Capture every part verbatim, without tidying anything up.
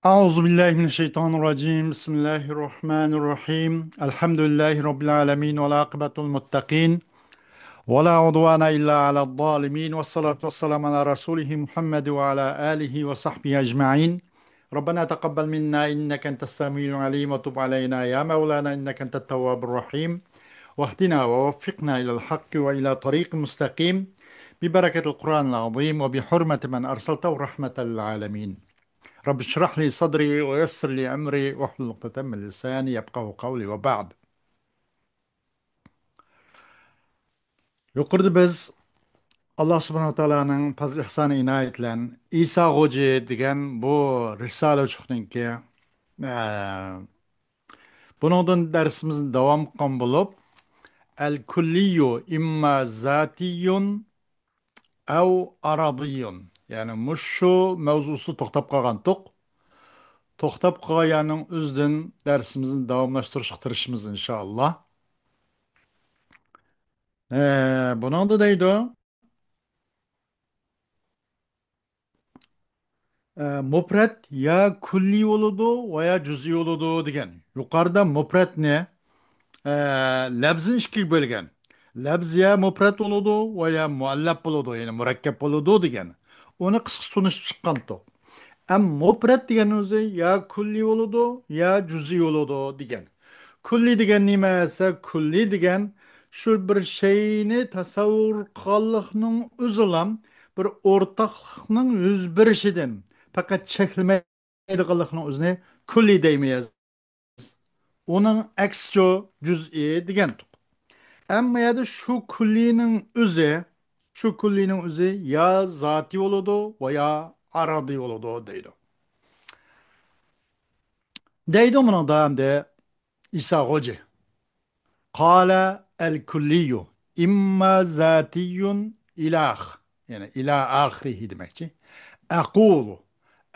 أعوذ بالله من الشيطان الرجيم. بسم الله الرحمن الرحيم. الحمد لله رب العالمين، والعاقبة للمتقين، ولا عدوان إلا على الظالمين، والصلاة والسلام على رسوله محمد وعلى آله وصحبه أجمعين. ربنا تقبل منا إنك أنت السميع العليم، وتب علينا يا مولانا إنك أنت التواب الرحيم، واهدنا ووفقنا إلى الحق وإلى طريق مستقيم، ببركة القرآن العظيم وبحرمة من أرسلته رحمة للعالمين. رب اشرح لي صدري ويسر لي أمري واحلل عقدة من لساني يفقهوا قولي وبعد. يۇقىرىدا بىز ئاللا سۇبھانەھۇ ۋە تائالانىڭ پەزلى ئىھسانى ئىنايىتى بىلەن ئىسا خوجا دېگەن بۇ رىسالە ئوچۇقنىڭكى، ئە، بۇنىڭدىن دەرسىمىزنى داۋام قىلغان بولۇپ، ئەل كۇللىيۇ ئىمما زاتىيۇن ئەۋ ئارادىيۇن. يەنى مۇشۇ مەۋزۇسى توختاپ قالغانتۇق. توختاپ قالغان يەرنىڭ ئۆزىدىن دەرسىمىزنى داۋاملاشتۇرۇشقا تىرىشىمىز، ئىنشائاللا. ئە، بۇنىڭدا دەيدۇ، ئە، مۇپرەت يا كۈللىي بولىدۇ ۋە يا جۈزئىي بولىدۇ دېگەن. يۇقىرىدا مۇپرەتنى، ئە، لەپزىنى ئىككىگە بۆلگەن. لەپز يا مۇپرەت بولىدۇ ۋە يا مۇئەللەپ بولىدۇ، يەنى مۇرەككەپ بولىدۇ دېگەن. ئۇنى قىسقىچە تونۇشتۇرۇپ چىققانتۇق. ئەم مۇپرەت دېگەن ئۆزى يا كۈللىي بولىدۇ، يا جۈزئىي بولىدۇ دېگەن. كۈللىي دېگەن نېمە دېسە، كۈللىي دېگەن شۇ بىر شەيئىنى تەسەۋۋۇر قىلغانلىقنىڭ ئۆزىلا بىر ئورتاقلىقنىڭ يۈز بېرىشىدىن پەقەت چەكلىمەيدىغانلىقنىڭ ئۆزىنى كۈللىي دەيمىز. ئۇنىڭ ئەكسىچۇ جۈزئىي دېگەنتۇق. ئەمما يەردە شۇ كۈللىينىڭ ئۆزى، شۇ كۈللىينىڭ ئۆزى يا زاتىي بولىدۇ ۋە يا ئارادىي بولىدۇ دەيدۇ. دەيدۇ مۇنىڭدا ئەمدى ئىسا خوجا. قال الكلي إما ذاتي إلى آخ، يعني إلى آخره دېمەكچى. أقول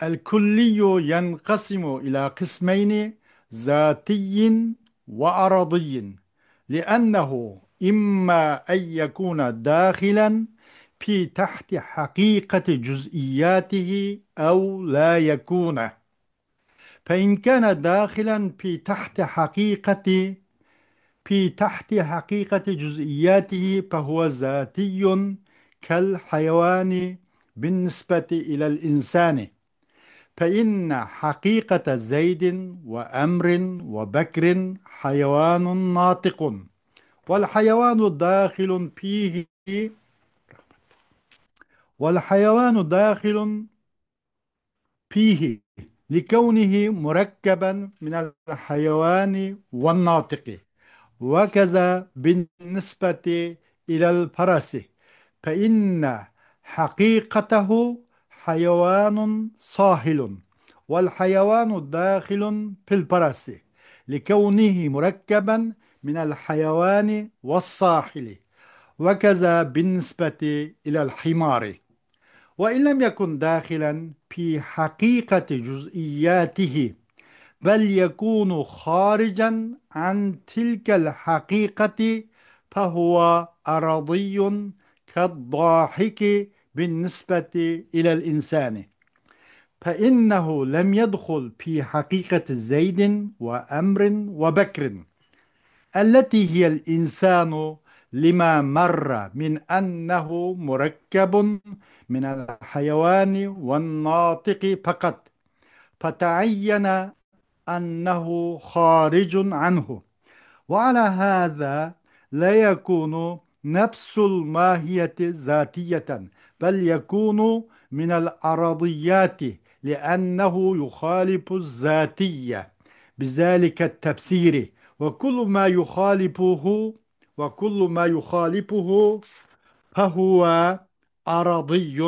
الكلي ينقسم إلى قسمين، ذاتي وعرضي، لأنه إما أن يكون داخلا في تحت حقيقة جزئياته أو لا يكون. فإن كان داخلا في تحت حقيقة، في تحت حقيقة جزئياته فهو ذاتي كالحيوان بالنسبة إلى الإنسان، فإن حقيقة زيد وعمر وبكر حيوان ناطق، والحيوان داخل فيه، والحيوان داخل فيه لكونه مركبا من الحيوان والناطق، وكذا بالنسبة إلى الفرس، فإن حقيقته حيوان صاهل، والحيوان داخل في الفرس لكونه مركبا من الحيوان والصاهل، وكذا بالنسبة إلى الحمار. وإن لم يكن داخلا في حقيقة جزئياته، بل يكون خارجا عن تلك الحقيقة، فهو عرضي كالضاحك بالنسبة إلى الإنسان، فإنه لم يدخل في حقيقة زيد وعمر وبكر، التي هي الإنسان، لما مر من أنه مركب من الحيوان والناطق فقط، فتعين أنه خارج عنه. وعلى هذا لا يكون نفس الماهية ذاتية، بل يكون من العرضيات، لأنه يخالف الذاتية بذلك التفسير، وكل ما يخالفه، وكل ما يخالفه فهو عرضي.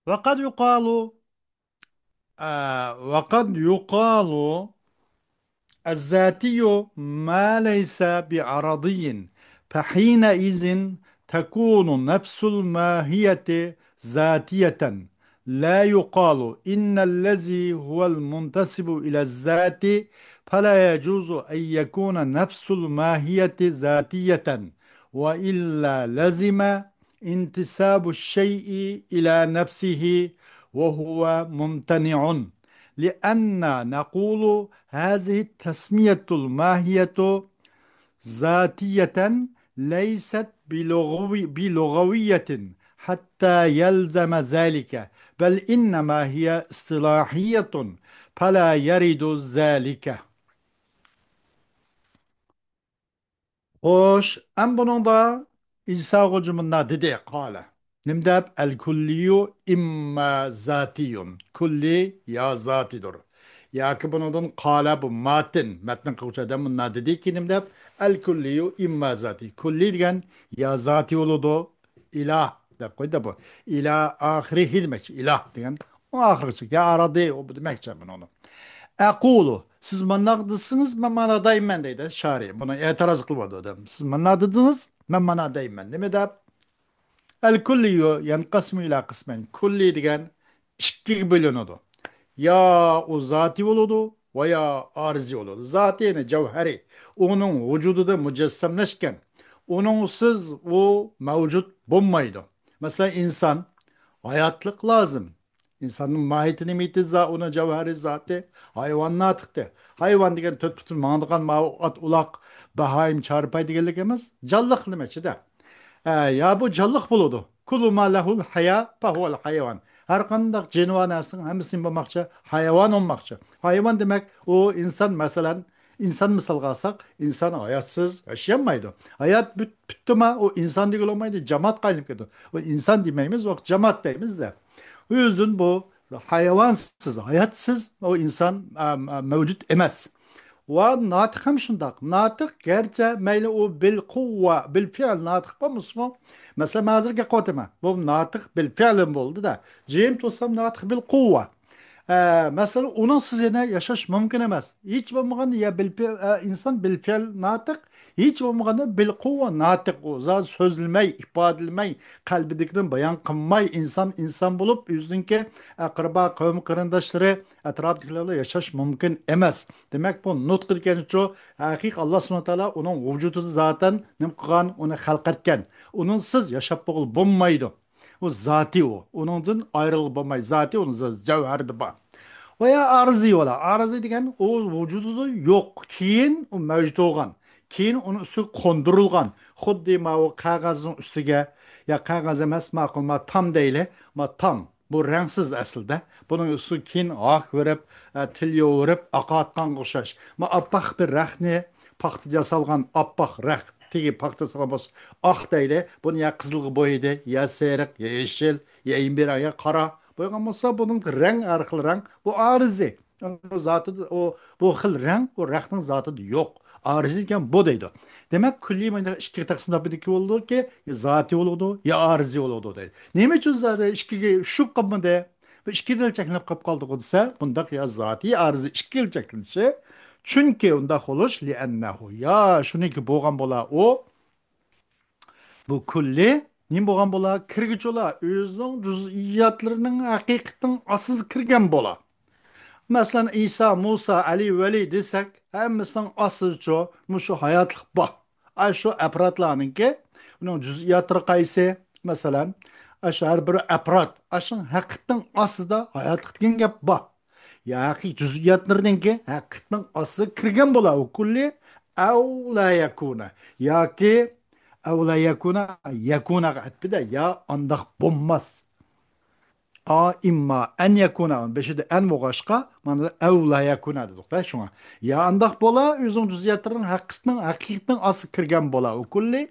وقد يقال، آه، وقد يقال الذاتي ما ليس بعرضي، فحينئذ تكون نفس الماهية ذاتية. لا يقال إن الذي هو المنتسب إلى الذات فلا يجوز أن يكون نفس الماهية ذاتية، وإلا لزم انتساب الشيء إلى نفسه، وهو ممتنع، لأن نقول هذه التسمية الماهية ذاتية ليست بلغوي-، بلغوية حتى يلزم ذلك، بل إنما هي اصطلاحية فلا يرد ذلك. خوش، ئەم بۇنىڭدا ئىسا خوجا مۇنداق دېدى، قال. نېمە دەپ؟ الكلي إما ذاتي. كلي يا زاتىدۇر. ياكى بۇنىڭدىن قال بۇ ماتن، مەتن قىلغۇچى ئادەم مۇنداق دېدىكى، نېمە دەپ؟ الكلي إما ذاتي. كلي دېگەن يا زاتىي بولىدۇ، ئىلا دەپ قويدى بۇ. ئىلا ئاخىرىھى دېمەكچى. ئىلا دېگەن ئۇ ئاخىرغىچە. يا ئارادى، ئۇ دېمەكچى بۇنىڭدىن. ئەقۇلۇ، سىز مانداق دېسىڭىز، مەن مانا دەيمەن دەيدۇ شارى. بۇنى ئېتىراز قىلىۋاتىدۇ ئادەم. سىز مانا دېدىڭىز، مەن مانا دەيمەن. نېمە دەپ؟ الكلي ينقسم إلى قسمين. كلي دېگەن ئىككىگە بۆلۈنىدۇ. يا ئۇ زاتىي بولىدۇ، ۋە يا ئارىزىي بولىدۇ. زاتىي، يەنى جەۋھەرى، ئۇنىڭ ۋۇجۇدىدا مۇجەسسەملەشكەن. ئۇنىڭسىز ئۇ مەۋجۇت بولمايدۇ. مەسىلەن، ئىنسان، ھاياتلىق لازىم. ئىنساننىڭ ماھىيىتى نېمە ئىدى؟ زا-، ئۇنىڭ جەۋھەرى زاتى ھايۋان ناتىقتى. ھايۋان دېگەن تۆت پۇتى ماڭىدىغان ماۋۇ ئات، ئۇلاق، باھايىم، چارپاي دېگەنلىك ئەمەس، جانلىق دېمەكچىدە. ئە، يا بۇ جانلىق بولىدۇ. كۇللۇ ما لەھۇل ھايا فەھۇۋەل ھايۋان. ھەر قانداق جانىۋار نەرسىنىڭ ھەممىسى نېمە بولماقچى؟ ھايۋان بولماقچى. ھايۋان دېمەك، ئۇ ئىنسان، مەسىلەن، ئىنسان مىسالغا ئالساق، ئىنسان ھاياتسىز ياشىيالمايدۇ. ھايات پۈت-، پۈتتىما، ئۇ ئىنسان دېگىلى بولمايدۇ، جامائەتقا ئايلىنىپ كېتىدۇ. ئۇ ئىنسان دېمەيمىز، ۋاقىت جامائەت دەيمىز-دە. ئۆزىدىن بۇ ھايۋانسىز، ھاياتسىز، ئۇ ئىنسان، ئە، ئە، مەۋجۇت ئەمەس. ۋە ناتىق ھەم شۇنداق. ناتىق گەرچە مەيلى ئۇ بىل قۇۋۋە، بىل فېئىل ناتىق بولمىسىمۇ، مەسىلەن، مەن ھازىر گەپ قىلىۋاتىمەن. بۇ ناتىق بىل فېئىل بولدى-دە. جىم تۇرسام ناتىق بىل قۇۋۋە. ئە، مەسىلەن، ئۇنىڭسىز يەنە ياشاش مۇمكىن ئەمەس. ھېچ بولمىغاندا يا بىل پېئىل، ئە، ئىنسان بىل فېئىل ناتىق، ھېچ بولمىغاندا بىل قۇۋۋە ناتىق. ئۇ زادى سۆزلىمەي، ئىپادىلىمەي، قەلبىدىكىنى بايان قىلماي، ئىنسان ئىنسان بولۇپ، ئۆزىنىڭكى ئەقرىبا، قەۋم قېرىنداشلىرى، ئەتراپىدىكىلەر بىلەن ياشاش مۇمكىن ئەمەس. دېمەك، بۇ نۇتق دېگەنچۇ، ھەقىقىي ئاللا سۇبھانەھۇ ۋە تائالا ئۇنىڭ ۋۇجۇدىدا زاتەن نېمە قىلغان، ئۇنى خەلق ئەتكەن. ئۇنىڭسىز ياشاپ بولغىلى بولمايدۇ. ئۇ زاتى ئۇ. ئۇنىڭدىن ئايرىلغىلى بولمايدۇ. زاتى ئۇنىڭ ز-، جەۋھىرىدە بار. ۋە يا ئارىزىي ۋالا. ئارىزىي دېگەن ئۇ ۋۇجۇدىدا يوق. كېيىن ئۇ مەۋجۇت بولغان. كېيىن ئۇنىڭ ئۈستىگە قوندۇرۇلغان. خۇددى ماۋۇ قەغەزنىڭ ئۈستىگە، يا قەغەز ئەمەس، ماقۇل، ما تام دەيلى. ما تام. بۇ رەڭسىز ئەسلىدە. بۇنىڭ ئۈستىگە كېيىن ھاك بېرىپ، ئە، تىل يۇيۇپ، ئاقارتقانغا ئوخشاش. ما ئاپئاق بىر رەختنى، پاختا ياسالغان ئاپئاق رەخت، تېگى پاختا ياسالغان بولسا، ئاق دەيلى. بۇنى يا قىزىلغا بويىدى، يا سېرىق، يا يېشىل، يا يىمبىرەڭ، يا قارا. بويىغان بولسا، بۇنىڭ رەڭ، ھەر خىل رەڭ. بۇ ئارىزى. ئۇنىڭ زاتىدا، ئۇ، بۇ خىل رەڭ، ئۇ رەختنىڭ زاتىدا يوق. ئارىزى دېگەن بۇ دەيدۇ. دېمەك، كۈللىي مانا ئىككىگە تەقسىم تاپىدىكى بولىدۇكى، يا زاتىي بولىدۇ، يا ئارىزىي بولىدۇ دەيدۇ. نېمە ئۈچۈن زادى ئىككىگە ئۇشۇپ قالمىدى؟ بۇ ئىككىدىن چەكلىنىپ قاپ قالدىغۇ دېسە، بۇنداق يا زاتىي، ئارىزىي ئىككىگە چەكلىنىشى. چۈنكى ئۇنداق بولۇش، لىئەننەھۇ، يا شۇنىڭكى بولغان بولا ئۇ، بۇ كۈللى نېمە بولغان بولا؟ كىرگۈچى بولا، ئۆزىنىڭ جۈزئىياتلىرىنىڭ ھەقىقىتىنىڭ ئاستىدا كىرگەن بولا. مەسىلەن، ئىسا، مۇسا، ئەلى، ۋەلى دېسەك، ھەممىسىنىڭ ئاستىدىچۇ مۇشۇ ھاياتلىق بار. ئاشۇ ئەپرادلارنىڭكى، ئۇنىڭ جۈزئىياتلىرى قايسى؟ مەسىلەن، ئاشۇ ھەر بىر ئەپراد، ئاشۇنىڭ ھەقىقىتىنىڭ ئاستىدا ھاياتلىق دېگەن گەپ بار. ياكى جۈزئىياتلىرىنىڭكى ھەقىقىتىنىڭ ئاستىدا كىرگەن بولا ئۇ كۈللى. ئەۋ لا يەكۇنە. ياكى ئەۋ لا يەكۇنە، يەكۇنەغا ئەتپىدە، يا ئانداق بولماس. ئا، ئىمما، ئەن يەكۇنە، بېشىدا ئەن بولغاچقا، مانا ئەۋ لا يەكۇنە دېدۇق-دە شۇڭا. يا ئانداق بولا، ئۆزىنىڭ جۈزئىياتلىرىنىڭ ھەققىسىنىڭ، ھەقىقىتىنىڭ ئاستىغا كىرگەن بولا ئۇ كۈللى،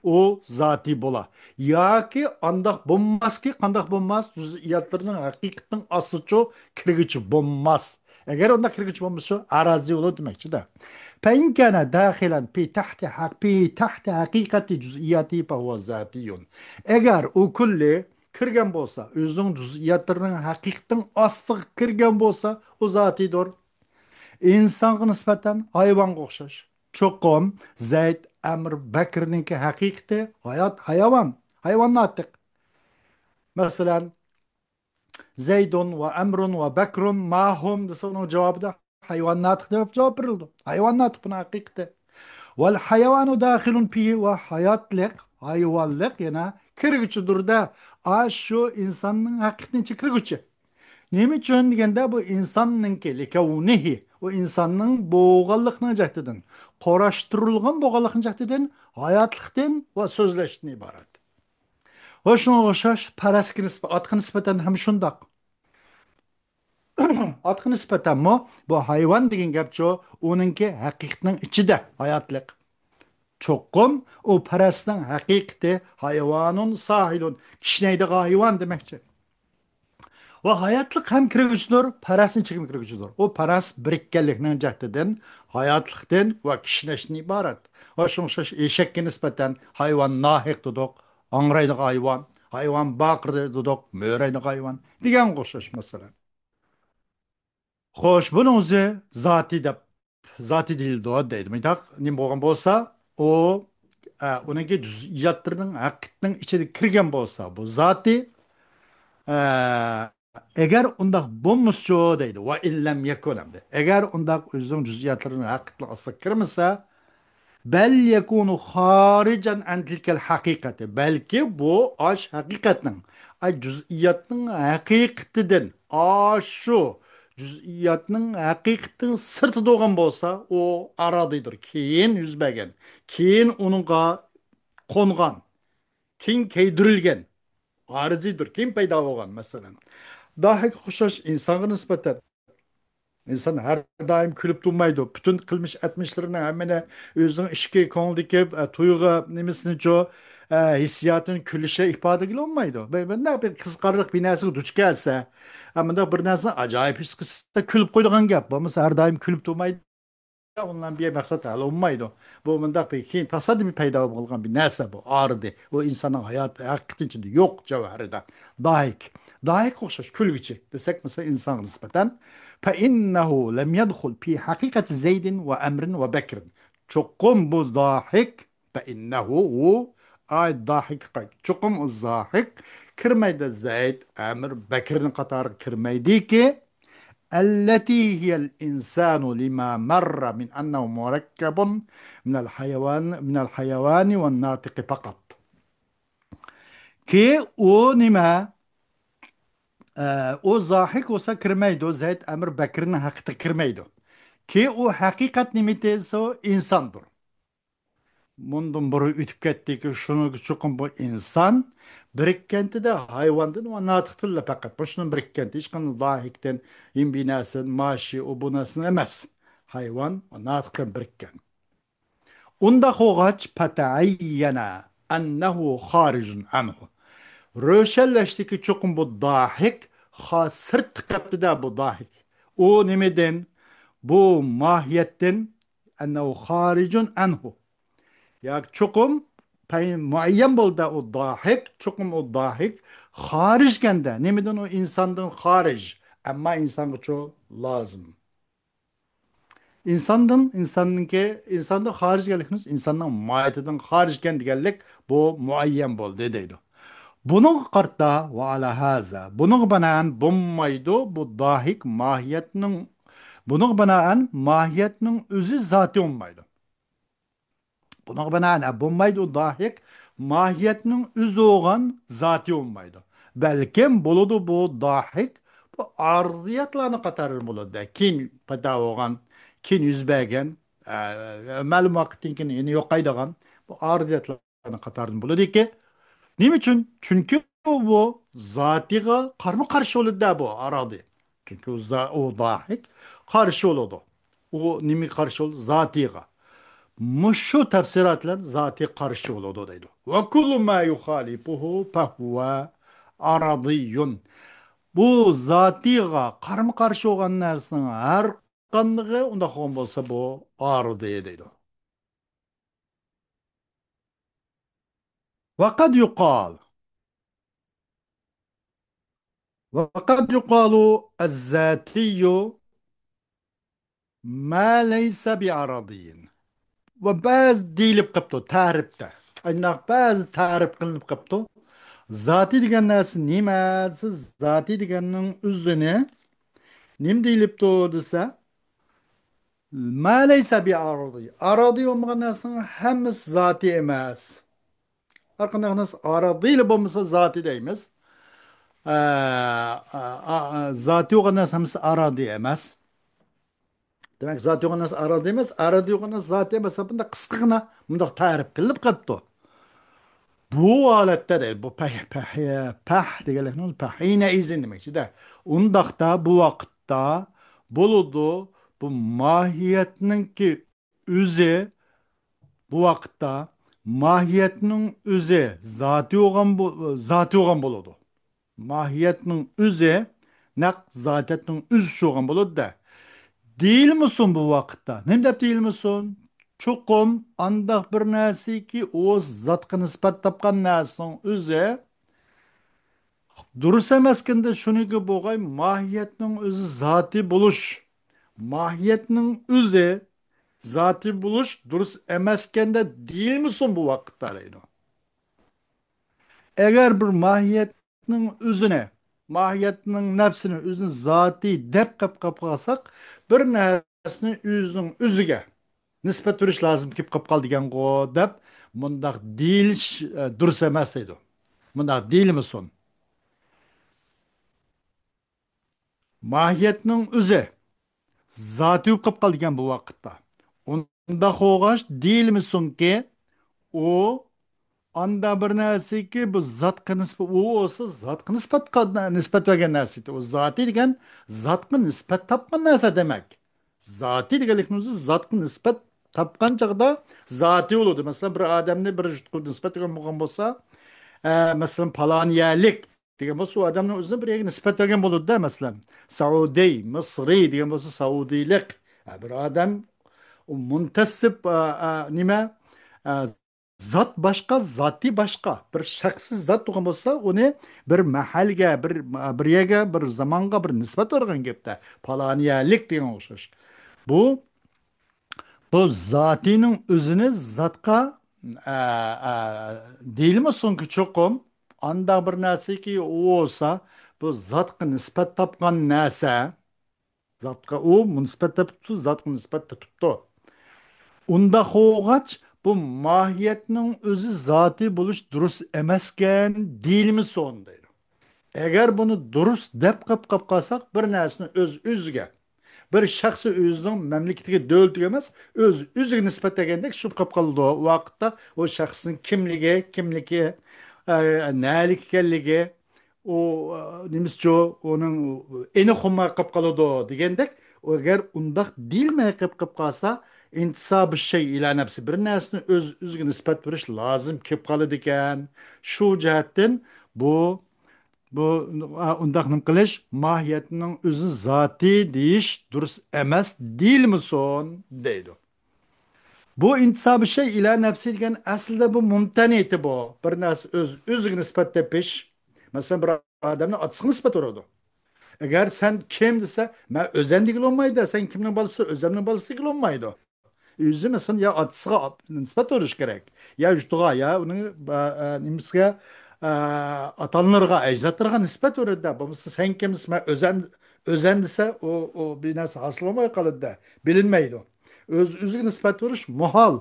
ئۇ زاتىي بولا. ياكى ئانداق بولماسكى، قانداق بولماس؟ جۈزئىياتلىرىنىڭ ھەقىقىتىنىڭ ئاستىچۇ كىرگۈچى بولماس. ئەگەر ئۇنداق كىرگۈچى بولمىسا، ئارىزىي بولىدۇ دېمەكچىدە. فإن كان داخلا في تحت حق-، في تحت حقيقة جزئياته فهو ذاتي. ئەگەر ئۇ كۈللى كىرگەن بولسا، ئۆزىنىڭ جۈزئىياتلىرىنىڭ ھەقىقىتىنىڭ ئاستىغا كىرگەن بولسا، ئۇ زاتىيدۇر. ئىنسانغا نىسبەتەن ھايۋانغا ئوخشاش. چوقۇم زەيد، ئەمر، بەكرنىڭكى ھەقىقىتى ھايات، ھايۋان، ھايۋان ناتىق. مەسىلەن، زەيدۇن ۋە ئەمرۇن ۋە بەكرۇن ماھۇم دېسە، ئۇنىڭ جاۋابىدا ھايۋان ناتىق دەپ جاۋاب بېرىلىدۇ. ھايۋان ناتىق بۇنىڭ ھەقىقىتى. ۋەل ھايۋانۇ داخىلۇن فىھى، ۋە ھاياتلىق، ھايۋانلىق يەنە كىرگۈچىدۇر-دە. ئاشۇ ئىنساننىڭ ھەقىقىتىنىڭ ئىچىگە كىرگۈچى. نېمە ئۈچۈن دېگەندە، بۇ ئىنساننىڭكى، لىكەۋنىھى، ئۇ ئىنساننىڭ بولغانلىقىنىڭ جەھىتىدىن، قۇراشتۇرۇلغان بولغانلىقنىڭ جەھىتىدىن ھاياتلىقتىن ۋە سۆزلەشتىن ئىبارەت. ۋە شۇنىڭغا ئوخشاش پەرەسكە نىسبەت، ئاتقا نىسبەتەن ھەم شۇنداق. ئاتقا نىسبەتەنمۇ بۇ ھايۋان دېگەن گەپچۇ، ئۇنىڭكى ھەقىقىتىنىڭ ئىچىدە ھاياتلىق. چوقۇم ئۇ پەرەسنىڭ ھەقىقىتى ھايۋانۇن ساھىلۇن، كىشنەيدىغان ھايۋان دېمەكچى. ۋە ھاياتلىق ھەم كىرگۈچىدۇر، پەرەسنىڭ ئىچىگە كىرگۈچىدۇر. ئۇ پەرەس بىرىككەنلىكنىڭ جەھىتىدىن ھاياتلىقتىن ۋە كىشنەشتىن ئىبارەت. ۋە شۇڭا ئوخشاش ئېشەككە نىسبەتەن ھايۋان ناھىق دېدۇق، ھاڭرايدىغان ھايۋان، ھايۋان باقىرى دېدۇق، مۆرەيدىغان ھايۋان دېگەنگە ئوخشاش مەسىلە. خوش، بۇنىڭ ئۆزى زاتى دەپ، زاتى دېيىلىدۇ دەيدۇ. مۇنداق نېمە بولغان بولسا، ئۇ، ئە، ئۇنىڭكى جۈزئىياتلىرىنىڭ ھەقىقىتىنىڭ ئىچىدە كىرگەن بولسا، بۇ زاتى، ئە، ئەگەر ئۇنداق بولمىسىچۇ دەيدۇ. ۋە ئىللەم يەكۇن ئەمدى. ئەگەر ئۇنداق ئۆزىنىڭ جۈزئىياتلىرىنىڭ ھەقىقىتىنىڭ ئاستىغا كىرمىسە، بەل يەكۇنۇ خارىجەن ئەن تىلكەل ھەقىقەتى. بەلكى بۇ ئاش ھەقىقەتنىڭ، ئاي جۈزئىياتنىڭ ھەقىقىتىدىن، ئاشۇ جۈزئىياتنىڭ ھەقىقىتىنىڭ سىرتىدا بولغان بولسا، ئۇ ئارادىدۇر. كېيىن يۈز بەرگەن، كېيىن ئۇنىڭغا قونغان، كېيىن كەيدۈرۈلگەن، ئارىزىدۇر. كېيىن پەيدا بولغان، مەسىلەن. داھىكقا ئوخشاش ئىنسانغا نىسبەتەن ئىنسان ھەر دائىم كۈلۈپ تۇرمايدۇ. پۈتۈن قىلمىش ئەتمىشلىرىنى ھەممىنى ئۆزىنىڭ ئىچكى كۆڭلىدىكى، ئە، تۇيغۇ نېمىسىنىچۇ، ئە، ھېسسىياتىنى كۈلۈشى ئىپادە قىلالمايدۇ. بۇ، بۇنداق بىر قىزىقارلىق بىر نەرسىگە دۇچ كەلسە، ئە، مۇنداق بىر نەرسىنى ئاجايىپ ھېس قىلسا كۈلۈپ قويىدىغان گەپ. بولمىسا ھەر دائىم كۈلۈپ تۇرمايدۇ. ئۇنىڭ بىر مەقسەت ھەل بولمايدۇ. بۇ مۇنداق بىر كېيىن تاسادىپىي پەيدا بولغان بىر نەرسە بۇ. ئارىدى. ئۇ ئىنساننىڭ ھايات ھەقىقىتى ئىچىدە يوق جەۋھىرىدە. داھىك. داھىكقا ئوخشاش كۈلگۈچى دېسەك، مەسىلەن، ئىنسانغا نىسبەتەن، فَإِنَّهُ لَمْ يَدْخُلْ فِي حَقِيقَةِ زَيْدٍ وَعَمْرٍ وَبَكْرٍ. چوقۇم بۇ داھىك، فَإِنَّهُ، ئۇ، ئاي داھىك، چوقۇم ئۇ زاھىك كىرمەيدۇ زەيد، ئەمىر، بەكرىنىڭ قاتارىغا كىرمەيدىكى، التي هي الإنسان لما مر من أنه مركب من الحيوان، من الحيوان والناطق فقط. كى ئۇ نېمە؟ ئە، ئۇ زاھىك بولسا كىرمەيدۇ، زەيد، ئەمىر، بەكرىنىڭ ھەقىقىتىگە كىرمەيدۇ. كى ئۇ ھەقىقەت نېمە دېسە، ئىنساندۇر. مۇندىن بۇرۇن ئۆتۈپ كەتتىكى، شۇنىڭغا چوقۇم بۇ ئىنسان بىرىككەنتىدە ھايۋاندىن ۋە ناتىقتىنلا پەقەت. بۇ شۇنىڭ بىرىككەنتى، ھېچقانداق زاھىكتىن، يېڭى بىر نەرسىدىن، ماشى، ئۇ بۇ نەرسىدىن ئەمەس. ھايۋان ۋە ناتىقتىن بىرىككەن. ئۇنداق بولغاچ، فتعين أنه خارج عنه. روشەنلەشتىكى، چوقۇم بۇ داھىك خا-، سىرتتا قېپتىدە بۇ داھىك. ئۇ نېمىدىن؟ بۇ ماھىيەتتىن، أنه خارج عنه. ياكى چوقۇم پەي-، مۇئەييەن بولدى ئۇ داھىك، چوقۇم ئۇ داھىك خارىجكەندە. نېمىدىن؟ ئۇ ئىنساندىن خارىج. ئەمما ئىنسانغىچۇ لازىم. ئىنساندىن، ئىنساننىڭكى، ئىنساندىن خارىج ئىكەنلىكىمىز، ئىنساننىڭ ماھىيىتىدىن خارىج ئىكەن دېگەنلىك بۇ مۇئەييەن بولدى دەيدۇ. بۇنىڭغا قارىتا، وعلى هذا، بۇنىڭغا بىنائەن بولمايدۇ، بۇ داھىك ماھىيەتنىڭ، بۇنىڭغا بىنائەن ماھىيەتنىڭ ئۆزى زاتى بولمايدۇ. بۇنىڭغا بىنائەن، ئە، بولمايدۇ، ئۇ داھىك ماھىيەتنىڭ ئۆزى بولغان زاتى بولمايدۇ. بەلكىم بولىدۇ بۇ داھىك، بۇ ئارىزىياتلارنىڭ قاتارىدىن بولىدۇ. كېيىن پەيدا بولغان، كېيىن يۈز بەرگەن، ئە، مەلۇم ۋاقىتتىن كېيىن يەنە يوقايدىغان بۇ ئارىزىياتلارنىڭ قاتارىدىن بولىدۇكى. نېمە ئۈچۈن؟ چۈنكى ئۇ بۇ زاتىغا قارمۇ قارشى بولىدۇ بۇ ئارادى. چۈنكى ئۇ زا-، ئۇ داھىك قارشى بولىدۇ. ئۇ نېمىگە قارشى بولىدۇ؟ زاتىغا. مۇشۇ تەپسىرات بىلەن زاتى قارشى بولىدۇ دەيدۇ. وكل ما يخالفه فهو عرضي. بۇ زاتىغا قارمۇ قارشى بولغان نەرسىنىڭ ھەر قاندىقى ئۇنداق بولغان بولسا، بۇ ئارىدى دەيدۇ. وقد يقال، وقد يقال الذاتي ما ليس بعرضي. ۋە بەزى دېيىلىپ قاپتۇ تەرىپتە. ئانداق بەزى تەرىپ قىلىنىپ قاپتۇ. زاتى دېگەن نەرسە نېمە؟ سىز زاتى دېگەننىڭ ئۆزىنى نېمە دېيىلىپتۇ دېسە، ما ليس بعرضي. ئارادى بولمىغان نەرسىنىڭ ھەممىسى زاتى ئەمەس. ھەر قانداق نەرسە ئارادىلا بولمىسا زاتى دەيمىز. ئە، ئە، ئە، ئە، زاتى بولغان نەرسە ھەممىسى ئارادى ئەمەس. دېمەك، زاتى بولغان نەرسە ئارادى ئەمەس، ئارادى بولغان نەرسە زاتى ئەمەس. بۇنداق قىسقىغىنا، بۇنداق تەرىپ قىلىپ قېلىپتۇ. بۇ ھالەتتە دەيدۇ، بۇ پەھ، پەھ، پەھ دېگەنلىكنىڭ پەھ، ھىنەئىزىن دېمەكچىدە. ئۇنداقتا بۇ ۋاقىتتا بولىدۇ، بۇ ماھىيەتنىڭكى ئۆزى، بۇ ۋاقىتتا ماھىيەتنىڭ ئۆزى زاتى بولغان بو-، زاتى بولغان بولىدۇ. ماھىيەتنىڭ ئۆزى نەق زاتىيەتنىڭ ئۆزى شۇغان بولىدۇ-دە. دېيىلمىسۇن بۇ ۋاقىتتا. نېمە دەپ دېيىلمىسۇن؟ چوقۇم ئانداق بىر نەرسىكى، ئۇ زاتقا نىسبەت تاپقان نەرسىنىڭ ئۆزى دۇرۇس ئەمەسكەندە، شۇنىڭكى بولغاي ماھىيەتنىڭ ئۆزى زاتى بولۇش. ماھىيەتنىڭ ئۆزى زاتى بولۇش دۇرۇس ئەمەسكەندە دېيىلمىسۇن بۇ ۋاقىتتا دەيدۇ. ئەگەر بىر ماھىيەتنىڭ ئۆزىنى، ماھىيەتنىڭ نەپسىنى ئۆزىنى زاتى دەپ قېلىپ قالساق، بىر نەرسىنى ئۆزىنىڭ ئۆزىگە نىسبەت بېرىش لازىم كېلىپ قالىدىغانغۇ دەپ، مۇنداق دېيىلىش، ئە، دۇرۇس ئەمەس دەيدۇ. مۇنداق دېيىلمىسۇن. ماھىيەتنىڭ ئۆزى زاتى بولۇپ قېلىپ قالىدىكەن بۇ ۋاقىتتا. ئۇنداق بولغاچ دېيىلمىسۇنكى، ئۇ ئاندا بىر نەرسىكى، بۇ زاتقا نىسبەت، ئۇ بولسا زاتقا نىسبەت، نىسبەت بەرگەن نەرسە. ئۇ زاتى دېگەن زاتقا نىسبەت تاپقان نەرسە دېمەك. زاتى دېگەنلىكنىڭ ئۆزى زاتقا نىسبەت تاپقان چاغدا زاتى بولىدۇ. مەسىلەن، بىر ئادەمنى بىر يۇرتقا نىسبەت قىلغان بولغان بولسا، ئە، مەسىلەن، پالانىيەلىك دېگەن بولسا، ئۇ ئادەمنىڭ ئۆزىنى بىر يەرگە نىسبەت بەرگەن بولىدۇ-دە، مەسىلەن، سەئۇدىي، مىسرىي دېگەن بولسا، سەئۇدىيلىق. ھە، بىر ئادەم، ئۇ مۇنتەسىب، ئا، ئا، نېمە، ئا، زات باشقا، زاتى باشقا. بىر شەخسىي زات بولغان بولسا، ئۇنى بىر مەھەلگە، بىر، بىر يەرگە، بىر زامانغا بىر نىسبەت بەرگەن گەپتە. پالانىيەلىك دېگەن ئوخشاش. بۇ بۇ زاتىنىڭ ئۆزىنى زاتقا، ئە، ئە، دېيىلمىسۇنكى چوقۇم، ئاندا بىر نەرسىكى ئۇ بولسا، بۇ زاتقا نىسبەت تاپقان نەرسە، زاتقا ئۇ نىسبەت تېپىپتۇ، زاتقا نىسبەت تېپىپتۇ. ئۇنداق بولغاچ، بۇ ماھىيەتنىڭ ئۆزى زاتى بولۇش دۇرۇس ئەمەسكەن دېيىلمىسۇن دەيدۇ. ئەگەر بۇنى دۇرۇس دەپ قاپ، قاپ قالساق، بىر نەرسىنى ئۆز ئۆزىگە، بىر شەخسى ئۆزىنىڭ مەملىكىتىگە، دۆلىتىگە ئەمەس، ئۆز ئۆزىگە نىسبەت بەرگەندەك شۇ قاپ قالىدۇ. ئۇ ۋاقىتتا ئۇ شەخسنىڭ كىملىكى، كىملىكى، ئە، نەلىك ئىكەنلىكى، ئۇ، ئە، نېمىسىچۇ، ئۇنىڭ ئېنىق بولماي قاپ قالىدۇ دېگەندەك، ئەگەر ئۇنداق دېيىلمەي قېلىپ، قېلىپ قالسا، ئىنتىسابۇ شەي ئىلا نەپسى، بىر نەرسىنى ئۆز ئۆزىگە نىسبەت بېرىش لازىم كېلىپ قالىدىكەن. شۇ جەھەتتىن بۇ، بۇ، ئا، ئۇنداق نېمە قىلىش، ماھىيەتنىڭ ئۆزىنى زاتى دېيىش دۇرۇس ئەمەس دېيىلمىسۇن دەيدۇ. بۇ ئىنتىسابۇ شەي ئىلا نەپسى دېگەن ئەسلىدە بۇ مۇمتەنىتى بۇ. بىر نەرسە ئۆز ئۆزىگە نىسبەت تېپىش. مەسىلەن، بىر ئادەمنى ئاتىسىغا نىسبەت بېرىدۇ. ئەگەر سەن كىم دېسە، مەن ئۆزەن دېگىلى بولمايدۇ، سەن كىمنىڭ بالىسى، ئۆزەمنىڭ بالىسى دېگىلى بولمايدۇ. ئۆزى، مەسىلەن، يا ئاتىسىغا نىسبەت بېرىش كېرەك، يا يۇرتىغا، يا ئۇنىڭ، ئە، ئە، نېمىسىگە، ئە، ئاتا-ئانىلىرىغا، ئەجدادلىرىغا نىسبەت بېرىدۇ. بولمىسا سەن كىم دېسە، مەن ئۆزەن، ئۆزەن دېسە، ئۇ، ئۇ بىر نەرسە ھاسىل بولماي قالىدۇ، بىلىنمەيدۇ. ئۆز ئۆزىگە نىسبەت بېرىش مۇھال.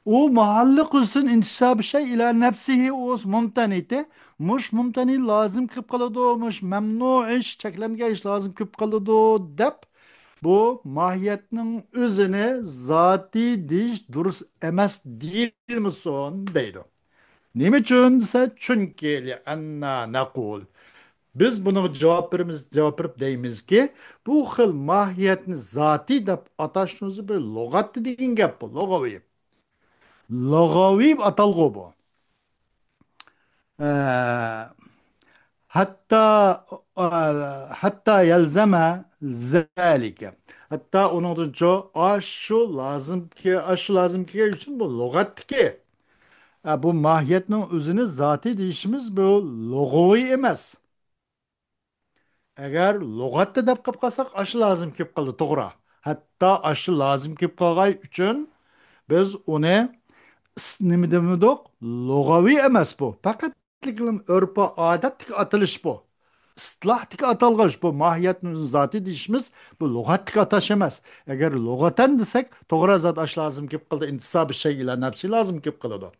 ئۇ مۇھاللىق ئۈستىدىن ئىنتىسابۇ شەي ئىلا نەپسىھى ئۇس مۇمتەنىتى. مۇش مۇمتەنى لازىم كېلىپ قالىدۇ، مۇش مەمنۇ ئىش، چەكلەنگەن ئىش لازىم كېلىپ قالىدۇ دەپ، بۇ ماھىيەتنىڭ ئۆزىنى زاتى دېيىش دۇرۇس ئەمەس دېيىلمىسۇن دەيدۇ. نېمە ئۈچۈن دېسە، چۈنكى لىئەننا نەقۇل، بىز بۇنىڭغا جاۋاب بېرىمىز، جاۋاب بېرىپ دەيمىزكى، بۇ خىل ماھىيەتنى زاتى دەپ ئاتاشنىڭ ئۆزى بىر لۇغەتتە دېگەن گەپ بۇ، لۇغەۋى. لۇغەۋى ئاتالغۇ بۇ. ئە، ھەتتا، ئە، ھەتتا يەلزەمە زەلىكە. ھەتتا ئۇنىڭدىنچۇ، ئاشۇ لازىم كە-، ئاشۇ لازىم كەلگەن ئۈچۈن بۇ لۇغەتتىكى، ئە، بۇ ماھىيەتنىڭ ئۆزىنى زاتى دېيىشىمىز بۇ لۇغەۋى ئەمەس. ئەگەر لۇغەتتە دەپ قېلىپ قالساق، ئاشۇ لازىم كېلىپ قالدى، توغرا. ھەتتا ئاشۇ لازىم كېلىپ قالغان ئۈچۈن بىز ئۇنى ئىس-، نېمە دېمىدۇق؟ لۇغەۋى ئەمەس بۇ. پەقەت ئۆرپ-ئادەتتىكى ئاتىلىش بۇ. ئىستىلاھتىكى ئاتالغۇ بۇ. ماھىيەتنى ئۆزىنى زاتى دېيىشىمىز بۇ لۇغەتتىكى ئاتاش ئەمەس. ئەگەر لۇغەتەن دېسەك، توغرا زات ئاش لازىم كېلىپ قالدى. ئىنتىسابى شەي ئىلا نەپسى لازىم كېلىپ قالىدۇ.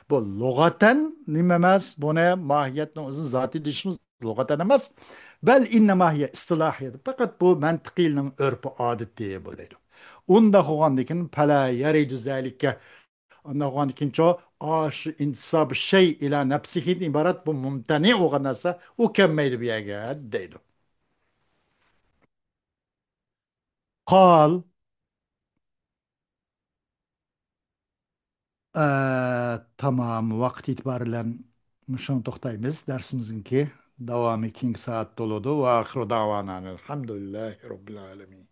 بۇ لۇغەتەن نېمە ئەمەس؟ بۇنى ماھىيەتنىڭ ئۆزىنى زاتى دېيىشىمىز لۇغەتەن ئەمەس. بەل ئىننەما ھىيە ئىستىلاھىيە. پەقەت بۇ مەنتىقىيلىنىڭ ئۆرپى ئادىتى بۇ دەيدۇ. ئۇنداق بولغاندىكىن پەلا يەرىدۇ زەلىكە. ئانداق بولغاندىكىنچۇ، ئاشۇ ئىنتىساب شەي ئىلا نەپسىھىدىن ئىبارەت بۇ مۇمتەنى بولغان نەرسە ئۇ كەلمەيدۇ بۇ يەرگە دەيدۇ. قال. ئە، تامام، ۋاقىت ئېتىبارى بىلەن مۇشۇڭا توختايمىز. دەرسىمىزنىڭكى داۋامى كېيىنكى سائەتتە بولىدۇ. ۋە ئاخىرۇ داۋانا ئەلھەمدۇلىللاھى رەببىل ئالەمىن.